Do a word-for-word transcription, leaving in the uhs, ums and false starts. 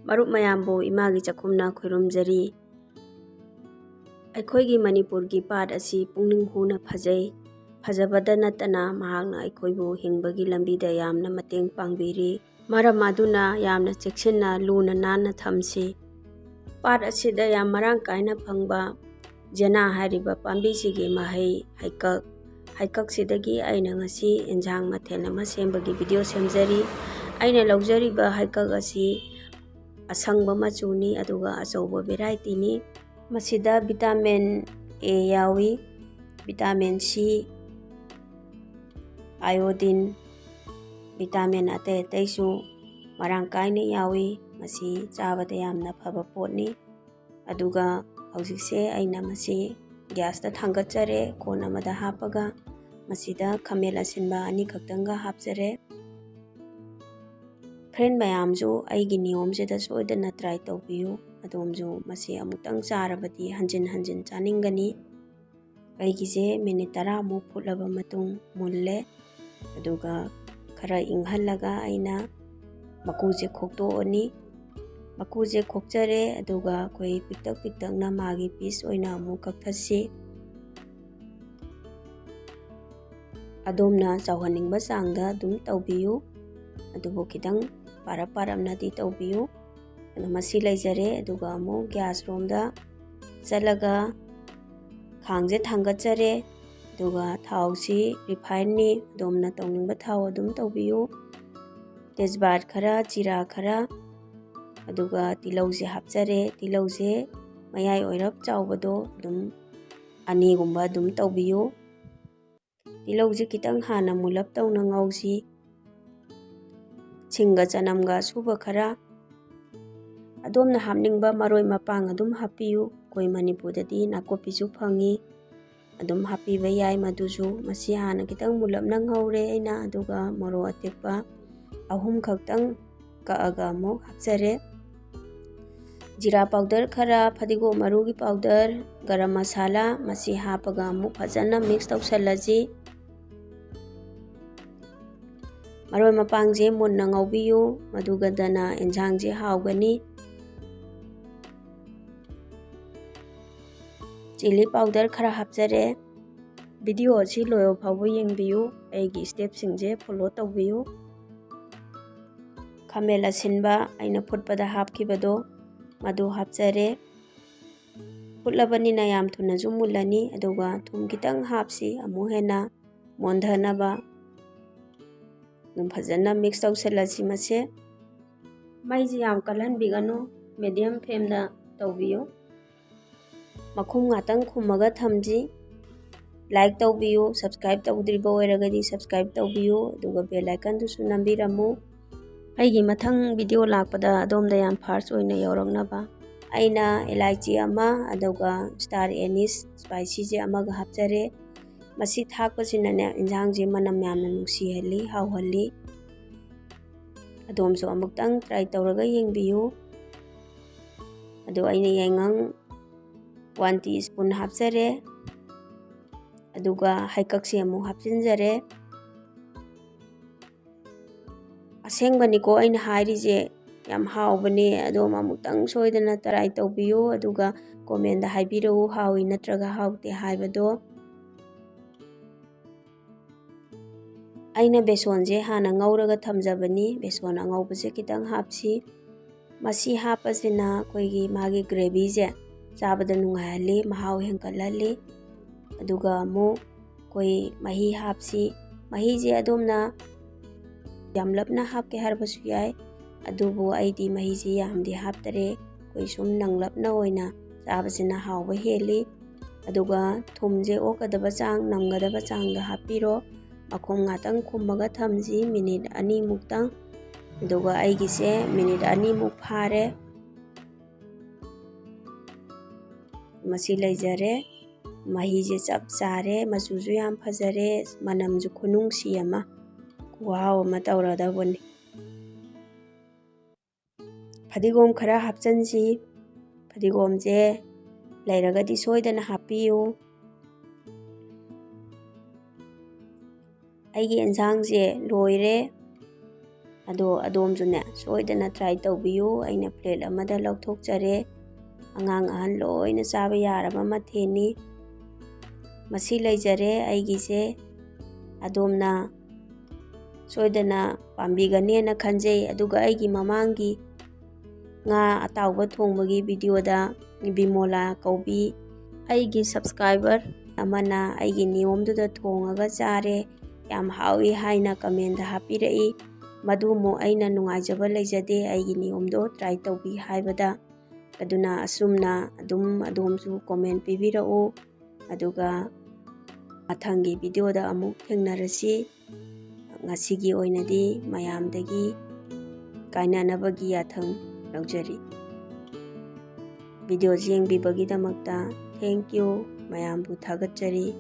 ꯃꯔꯨꯞ ꯃꯌꯥꯝꯕꯨ ꯏꯃꯥꯒꯤ ꯆꯥꯛꯈꯨꯝꯅ ꯈꯨꯔꯨꯝꯖꯔꯤ꯫ ꯑꯩꯈꯣꯏꯒꯤ ꯃꯅꯤꯄꯨꯔꯒꯤ ꯄꯥꯠ ꯑꯁꯤ ꯄꯨꯛꯅꯤꯡ ꯍꯨꯅ ꯐꯖꯩ꯫ ꯐꯖꯕꯗ ꯅꯠꯇꯅ ꯃꯍꯥꯛꯅ ꯑꯩꯈꯣꯏꯕꯨ ꯍꯤꯡꯕꯒꯤ ꯂꯝꯕꯤꯗ ꯌꯥꯝꯅ ꯃꯇꯦꯡ ꯄꯥꯡꯕꯤꯔꯤ꯫ ꯃꯔꯝ ꯑꯗꯨꯅ ꯌꯥꯝꯅ ꯆꯦꯛꯁꯤꯟꯅ ꯂꯨꯅ ꯅꯥꯟꯅ ꯊꯝꯁꯤ꯫ ꯄꯥꯠ ꯑꯁꯤꯗ ꯌꯥꯝ ꯃꯔꯥꯡ ꯀꯥꯏꯅ ꯐꯪꯕ ꯖꯦꯅꯥ ꯍꯥꯏꯔꯤꯕ ꯄꯥꯝꯕꯤꯁꯤꯒꯤ ꯃꯍꯩ ꯍꯩꯀꯛ, ꯍꯩꯀꯛꯁꯤꯗꯒꯤ ꯑꯩꯅ ꯉꯁꯤ ꯑꯦꯟꯁꯥꯡ ꯃꯊꯦꯜ ꯑꯃ ꯁꯦꯝꯕꯒꯤ ꯚꯤꯗꯤꯑꯣ ꯁꯦꯝꯖꯔꯤ꯫ ꯑꯩꯅ ꯂꯧꯖꯔꯤꯕ ꯍꯩꯀꯛ ꯑꯁꯤ ꯑꯁꯪꯕ ꯃꯆꯨꯅꯤ, ꯑꯗꯨꯒ ꯑꯆꯧꯕ ꯚꯦꯔꯥꯏꯇꯤꯅꯤ꯫ ꯃꯁꯤꯗ ꯚꯤꯇꯥꯃꯤꯟ ꯑꯦ ꯌꯥꯎꯏ, ꯚꯤꯇꯥꯃꯤꯟ ꯁꯤ, ꯑꯥꯏꯑꯣꯗꯤꯟ, ꯚꯤꯇꯥꯃꯤꯟ ꯑꯇꯩ ꯑꯇꯩꯁꯨ ꯃꯔꯥꯡ ꯀꯥꯏꯅ ꯌꯥꯎꯏ꯫ ꯃꯁꯤ ꯆꯥꯕꯗ ꯌꯥꯝꯅ ꯐꯕ ꯄꯣꯠꯅꯤ꯫ ꯑꯗꯨꯒ ꯍꯧꯖꯤꯛꯁꯦ ꯑꯩꯅ ꯃꯁꯤ ꯒ꯭ꯌꯥꯁꯇ ꯊꯥꯡꯒꯠꯆꯔꯦ, ꯀꯣꯟ ꯑꯃꯗ ꯍꯥꯞꯄꯒ ꯃꯁꯤꯗ ꯈꯥꯃꯦꯟ ꯑꯁꯤꯟꯕ ꯑꯅꯤꯈꯛꯇꯪꯒ ꯍꯥꯞꯆꯔꯦ꯫ ꯐ꯭ꯔꯦꯟ ꯃꯌꯥꯝꯁꯨ ꯑꯩꯒꯤ ꯅꯤꯌꯣꯝꯁꯤꯗ ꯁꯣꯏꯗꯅ ꯇ꯭ꯔꯥꯏ ꯇꯧꯕꯤꯌꯨ꯫ ꯑꯗꯣꯝꯁꯨ ꯃꯁꯤ ꯑꯃꯨꯛꯇꯪ ꯆꯥꯔꯕꯗꯤ ꯍꯟꯖꯤꯟ ꯍꯟꯖꯤꯟ ꯆꯥꯅꯤꯡꯒꯅꯤ꯫ ꯑꯩꯒꯤꯁꯦ ꯃꯤꯅꯤꯠ ꯇꯔꯥꯃꯨꯛ ꯐꯨꯠꯂꯕ ꯃꯇꯨꯡ ꯃꯨꯜꯂꯦ꯫ ꯑꯗꯨꯒ ꯈꯔ ꯏꯪꯍꯜꯂꯒ ꯑꯩꯅ ꯃꯀꯨꯁꯦ ꯈꯣꯛꯇꯣꯛꯑꯅꯤ꯫ ꯃꯀꯨꯁꯦ ꯈꯣꯛꯆꯔꯦ, ꯑꯗꯨꯒ ꯑꯩꯈꯣꯏ ꯄꯤꯛꯇꯛ ꯄꯤꯛꯇꯛꯅ ꯃꯥꯒꯤ ꯄꯤꯁ ꯑꯣꯏꯅ ꯑꯃꯨꯛ ꯀꯛꯊꯠꯁꯤ꯫ ꯑꯗꯣꯝꯅ ꯆꯥꯎꯍꯟꯅꯤꯡꯕ ꯆꯥꯡꯗ ꯑꯗꯨꯝ ꯇꯧꯕꯤꯌꯨ, ꯑꯗꯨꯕꯨ ꯈꯤꯇꯪ ꯄꯥꯔꯞ ꯄꯥꯔꯞꯅꯗꯤ ꯇꯧꯕꯤꯌꯨ꯫ ꯑꯗꯣ ꯃꯁꯤ ꯂꯩꯖꯔꯦ, ꯑꯗꯨꯒ ꯑꯃꯨꯛ ꯒ꯭ꯌꯥꯁ ꯔꯣꯝꯗ ꯆꯠꯂꯒ ꯈꯥꯡꯁꯦ ꯊꯥꯡꯒꯠꯆꯔꯦ, ꯑꯗꯨꯒ ꯊꯥꯎꯁꯤ ꯔꯤꯐꯥꯏꯟꯅꯤ, ꯑꯗꯣꯝꯅ ꯇꯧꯅꯤꯡꯕ ꯊꯥꯎ ꯑꯗꯨꯝ ꯇꯧꯕꯤꯌꯨ꯫ ꯇꯦꯖꯄꯥꯠ ꯈꯔ, ꯖꯤꯔꯥ ꯈꯔ, ꯑꯗꯨꯒ ꯇꯤꯜꯍꯧꯁꯦ ꯍꯥꯞꯆꯔꯦ꯫ ꯇꯤꯜꯍꯧꯁꯦ ꯃꯌꯥꯏ ꯑꯣꯏꯔꯞ ꯆꯥꯎꯕꯗꯣ ꯑꯗꯨꯝ ꯑꯅꯤꯒꯨꯝꯕ ꯑꯗꯨꯝ ꯇꯧꯕꯤꯌꯨ꯫ ꯇꯤꯜꯍꯧꯁꯦ ꯈꯤꯇꯪ ꯍꯥꯟꯅ ꯃꯨꯂꯞ ꯇꯧꯅ ꯉꯧꯁꯤ꯫ ꯁꯤꯡꯒ ꯆꯅꯝꯒ ꯑꯁꯨꯕ ꯈꯔ, ꯑꯗꯣꯝꯅ ꯍꯥꯞꯅꯤꯡꯕ ꯃꯔꯣꯏ ꯃꯄꯥꯡ ꯑꯗꯨꯝ ꯍꯥꯞꯄꯤꯌꯨ꯫ ꯑꯩꯈꯣꯏ ꯃꯅꯤꯄꯨꯔꯗꯗꯤ ꯅꯥꯀꯨꯞꯄꯤꯁꯨ ꯐꯪꯉꯤ, ꯑꯗꯨꯝ ꯍꯥꯞꯄꯤꯕ ꯌꯥꯏ꯫ ꯃꯗꯨꯁꯨ ꯃꯁꯤ ꯍꯥꯟꯅ ꯈꯤꯇꯪ ꯃꯨꯂꯞꯅ ꯉꯧꯔꯦ ꯑꯩꯅ, ꯑꯗꯨꯒ ꯃꯣꯔꯣꯛ ꯑꯇꯦꯛꯄ ꯑꯍꯨꯝ ꯈꯛꯇꯪ ꯀꯛꯑꯒ ꯑꯃꯨꯛ ꯍꯥꯞꯆꯔꯦ꯫ ꯖꯤꯔꯥ ꯄꯥꯎꯗꯔ ꯈꯔ, ꯐꯗꯤꯒꯣꯝ ꯃꯔꯨꯒꯤ ꯄꯥꯎꯗꯔ, ꯒꯔꯝ ꯃꯁꯥꯂꯥ, ꯃꯁꯤ ꯍꯥꯞꯄꯒ ꯑꯃꯨꯛ ꯐꯖꯅ ꯃꯤꯛꯁ ꯇꯧꯁꯜꯂꯁꯤ꯫ ꯃꯔꯣꯏ ꯃꯄꯥꯡꯁꯦ ꯃꯨꯟꯅ ꯉꯧꯕꯤꯌꯨ, ꯃꯗꯨꯒꯗꯅ ꯑꯦꯟꯁꯥꯡꯁꯦ ꯍꯥꯎꯒꯅꯤ꯫ ꯆꯤꯂꯤ ꯄꯥꯎꯗꯔ ꯈꯔ ꯍꯥꯞꯆꯔꯦ꯫ ꯚꯤꯗꯤꯑꯣ ꯑꯁꯤ ꯂꯣꯏꯕ ꯐꯥꯎꯕ ꯌꯦꯡꯕꯤꯌꯨ, ꯑꯩꯒꯤ ꯁ꯭ꯇꯦꯞꯁꯤꯡꯁꯦ ꯐꯣꯂꯣ ꯇꯧꯕꯤꯌꯨ꯫ ꯈꯥꯃꯦꯟ ꯑꯁꯤꯟꯕ ꯑꯩꯅ ꯐꯨꯠꯄꯗ ꯍꯥꯞꯈꯤꯕꯗꯣ, ꯃꯗꯨ ꯍꯥꯞꯆꯔꯦ꯫ ꯐꯨꯠꯂꯕꯅꯤꯅ ꯌꯥꯝ ꯊꯨꯅꯁꯨ ꯃꯨꯜꯂꯅꯤ, ꯑꯗꯨꯒ ꯊꯨꯝ ꯈꯤꯇꯪ ꯍꯥꯞꯁꯤ, ꯑꯃꯨꯛ ꯍꯦꯟꯅ ꯃꯣꯟꯊꯅꯕ꯫ ꯑꯗꯨꯝ ꯐꯖꯅ ꯃꯤꯛꯁ ꯇꯧꯁꯜꯂꯁꯤ ꯃꯁꯦ꯫ ꯃꯩꯁꯤ ꯌꯥꯝ ꯀꯜꯍꯟꯕꯤꯒꯅꯨ, ꯃꯦꯗꯤꯌꯝ ꯐ꯭ꯂꯦꯝꯗ ꯇꯧꯕꯤꯌꯨ꯫ ꯃꯈꯨꯝ ꯉꯥꯛꯇꯪ ꯈꯨꯝꯃꯒ ꯊꯝꯁꯤ꯫ ꯂꯥꯏꯛ ꯇꯧꯕꯤꯌꯨ, ꯁꯕꯁꯀ꯭ꯔꯥꯏꯕ ꯇꯧꯗ꯭ꯔꯤꯕ ꯑꯣꯏꯔꯒꯗꯤ ꯁꯕꯁꯀ꯭ꯔꯥꯏꯕ ꯇꯧꯕꯤꯌꯨ, ꯑꯗꯨꯒ ꯕꯦꯜ ꯑꯥꯏꯀꯟꯗꯨꯁꯨ ꯅꯝꯕꯤꯔꯝꯃꯨ꯫ ꯑꯩꯒꯤ ꯃꯊꯪ ꯚꯤꯗꯤꯑꯣ ꯂꯥꯛꯄꯗ ꯑꯗꯣꯝꯗ ꯌꯥꯝ ꯐꯥꯔꯁ ꯑꯣꯏꯅ ꯌꯧꯔꯛꯅꯕ꯫ ꯑꯩꯅ ꯏꯂꯥꯏꯆꯤ ꯑꯃ, ꯑꯗꯨꯒ ꯁ꯭ꯇꯥꯔ ꯑꯦꯅꯤꯁ ꯁ꯭ꯄꯥꯏꯁꯤꯁꯦ ꯑꯃꯒ ꯍꯥꯞꯆꯔꯦ꯫ ꯃꯁꯤ ꯊꯥꯛꯄꯁꯤꯅꯅꯦ, ꯏꯟꯁꯥꯡꯁꯦ ꯃꯅꯝ ꯌꯥꯝꯅ ꯅꯨꯡꯁꯤꯍꯜꯂꯤ, ꯍꯥꯎꯍꯜꯂꯤ꯫ ꯑꯗꯣꯝꯁꯨ ꯑꯃꯨꯛꯇꯪ ꯇ꯭ꯔꯥꯏ ꯇꯧꯔꯒ ꯌꯦꯡꯕꯤꯌꯨ꯫ ꯑꯗꯣ ꯑꯩꯅ ꯌꯥꯏꯉꯪ ꯋꯥꯟ ꯇꯤ ꯁ꯭ꯄꯨꯟ ꯍꯥꯞꯆꯔꯦ, ꯑꯗꯨꯒ ꯍꯩꯀꯛꯁꯦ ꯑꯃꯨꯛ ꯍꯥꯞꯆꯤꯟꯖꯔꯦ꯫ ꯑꯁꯦꯡꯕꯅꯤꯀꯣ ꯑꯩꯅ ꯍꯥꯏꯔꯤꯁꯦ, ꯌꯥꯝ ꯍꯥꯎꯕꯅꯦ꯫ ꯑꯗꯣꯝ ꯑꯃꯨꯛꯇꯪ ꯁꯣꯏꯗꯅ ꯇ꯭ꯔꯥꯏ ꯇꯧꯕꯤꯌꯨ, ꯑꯗꯨꯒ ꯀꯣꯃꯦꯟꯗ ꯍꯥꯏꯕꯤꯔꯛꯎ ꯍꯥꯎꯏ ꯅꯠꯇ꯭ꯔꯒ ꯍꯥꯎꯇꯦ ꯍꯥꯏꯕꯗꯣ꯫ ꯑꯩꯅ ꯕꯦꯁꯣꯟꯁꯦ ꯍꯥꯟꯅ ꯉꯧꯔꯒ ꯊꯝꯖꯕꯅꯤ꯫ ꯕꯦꯁꯣꯟ ꯑꯉꯧꯕꯁꯦ ꯈꯤꯇꯪ ꯍꯥꯞꯁꯤ꯫ ꯃꯁꯤ ꯍꯥꯞꯄꯁꯤꯅ ꯑꯩꯈꯣꯏꯒꯤ ꯃꯥꯒꯤ ꯒ꯭ꯔꯦꯚꯤꯁꯦ ꯆꯥꯕꯗ ꯅꯨꯡꯉꯥꯏꯍꯜꯂꯤ, ꯃꯍꯥꯎ ꯍꯦꯟꯒꯠꯍꯜꯂꯤ꯫ ꯑꯗꯨꯒ ꯑꯃꯨꯛ ꯑꯩꯈꯣꯏ ꯃꯍꯤ ꯍꯥꯞꯁꯤ꯫ ꯃꯍꯤꯁꯦ ꯑꯗꯣꯝꯅ ꯌꯥꯝꯂꯞꯅ ꯍꯥꯞꯀꯦ ꯍꯥꯏꯔꯕꯁꯨ ꯌꯥꯏ, ꯑꯗꯨꯕꯨ ꯑꯩꯗꯤ ꯃꯍꯤꯁꯤ ꯌꯥꯝꯗꯤ ꯍꯥꯞꯇꯔꯦ꯫ ꯑꯩꯈꯣꯏ ꯁꯨꯝ ꯅꯪꯂꯞꯅ ꯑꯣꯏꯅ ꯆꯥꯕꯁꯤꯅ ꯍꯥꯎꯕ ꯍꯦꯜꯂꯤ꯫ ꯑꯗꯨꯒ ꯊꯨꯝꯁꯦ ꯑꯣꯛꯀꯗꯕ ꯆꯥꯡ, ꯅꯝꯒꯗꯕ ꯆꯥꯡꯗ ꯍꯥꯞꯄꯤꯔꯣ꯫ ꯃꯈꯨꯝ ꯉꯥꯛꯇꯪ ꯈꯨꯝꯃꯒ ꯊꯝꯁꯤ, ꯃꯤꯅꯤꯠ ꯑꯅꯤꯃꯨꯛꯇꯪ꯫ ꯑꯗꯨꯒ ꯑꯩꯒꯤꯁꯦ ꯃꯤꯅꯤꯠ ꯑꯅꯤꯃꯨꯛ ꯐꯥꯔꯦ꯫ ꯃꯁꯤ ꯂꯩꯖꯔꯦ꯫ ꯃꯍꯤꯁꯦ ꯆꯞ ꯆꯥꯔꯦ, ꯃꯆꯨꯁꯨ ꯌꯥꯝ ꯐꯖꯔꯦ, ꯃꯅꯝꯁꯨ ꯈꯨꯅꯨꯡꯁꯤ ꯑꯃ, ꯈꯨꯍꯥꯎ ꯑꯃ ꯇꯧꯔꯗꯧꯕꯅꯤ꯫ ꯐꯗꯤꯒꯣꯝ ꯈꯔ ꯍꯥꯞꯆꯤꯟꯁꯤ꯫ ꯐꯗꯤꯒꯣꯝꯁꯦ ꯂꯩꯔꯒꯗꯤ ꯁꯣꯏꯗꯅ ꯍꯥꯞꯄꯤꯌꯨ꯫ ꯑꯩꯒꯤ ꯑꯦꯟꯁꯥꯡꯁꯦ ꯂꯣꯏꯔꯦ꯫ ꯑꯗꯣ ꯑꯗꯣꯝꯁꯨꯅꯦ ꯁꯣꯏꯗꯅ try ꯇꯧꯕꯤꯌꯨ꯫ ꯑꯩꯅ plate ꯑꯃꯗ ꯂꯧꯊꯣꯛꯆꯔꯦ꯫ ꯑꯉꯥꯡ ꯑꯍꯟ ꯂꯣꯏꯅ ꯆꯥꯕ ꯌꯥꯔꯕ ꯃꯊꯦꯜꯅꯤ꯫ ꯃꯁꯤ ꯂꯩꯖꯔꯦ ꯑꯩꯒꯤꯁꯦ꯫ ꯑꯗꯣꯝꯅ ꯁꯣꯏꯗꯅ ꯄꯥꯝꯕꯤꯒꯅꯦꯅ ꯈꯟꯖꯩ꯫ ꯑꯗꯨꯒ ꯑꯩꯒꯤ ꯃꯃꯥꯡꯒꯤ ꯉꯥ ꯑꯇꯥꯎꯕ ꯊꯣꯡꯕꯒꯤ videoꯗ ꯕꯤꯃꯣꯂꯥ ꯀꯧꯕꯤ ꯑꯩꯒꯤ subscriber ꯑꯃꯅ ꯑꯩꯒꯤ ꯅꯤꯌꯣꯝꯗꯨꯗ ꯊꯣꯡꯉꯒ ꯆꯥꯔꯦ, ꯌꯥꯝ ꯍꯥꯎꯏ ꯍꯥꯏꯅ commentꯗ ꯍꯥꯞꯄꯤꯔꯛꯏ꯫ ꯃꯗꯨꯃꯨꯛ ꯑꯩꯅ ꯅꯨꯡꯉꯥꯏꯖꯕ ꯂꯩꯖꯗꯦ ꯑꯩꯒꯤ ꯅꯤꯌꯣꯝꯗꯣ try ꯇꯧꯕꯤ ꯍꯥꯏꯕꯗ꯫ ꯑꯗꯨꯅ ꯑꯁꯨꯝꯅ ꯑꯗꯨꯝ ꯑꯗꯣꯝꯁꯨ comment ꯄꯤꯕꯤꯔꯛꯎ꯫ ꯑꯗꯨꯒ ꯃꯊꯪꯒꯤ videoꯗ ꯑꯃꯨꯛ ꯊꯦꯡꯅꯔꯁꯤ꯫ ꯉꯁꯤꯒꯤ ꯑꯣꯏꯅꯗꯤ ꯃꯌꯥꯝꯗꯒꯤ ꯀꯥꯏꯅꯅꯕꯒꯤ ꯌꯥꯊꯪ ꯂꯧꯖꯔꯤ꯫ Videoꯁꯤ ꯌꯦꯡꯕꯤꯕꯒꯤꯗꯃꯛꯇ thank you, ꯃꯌꯥꯝꯕꯨ ꯊꯥꯒꯠꯆꯔꯤ꯫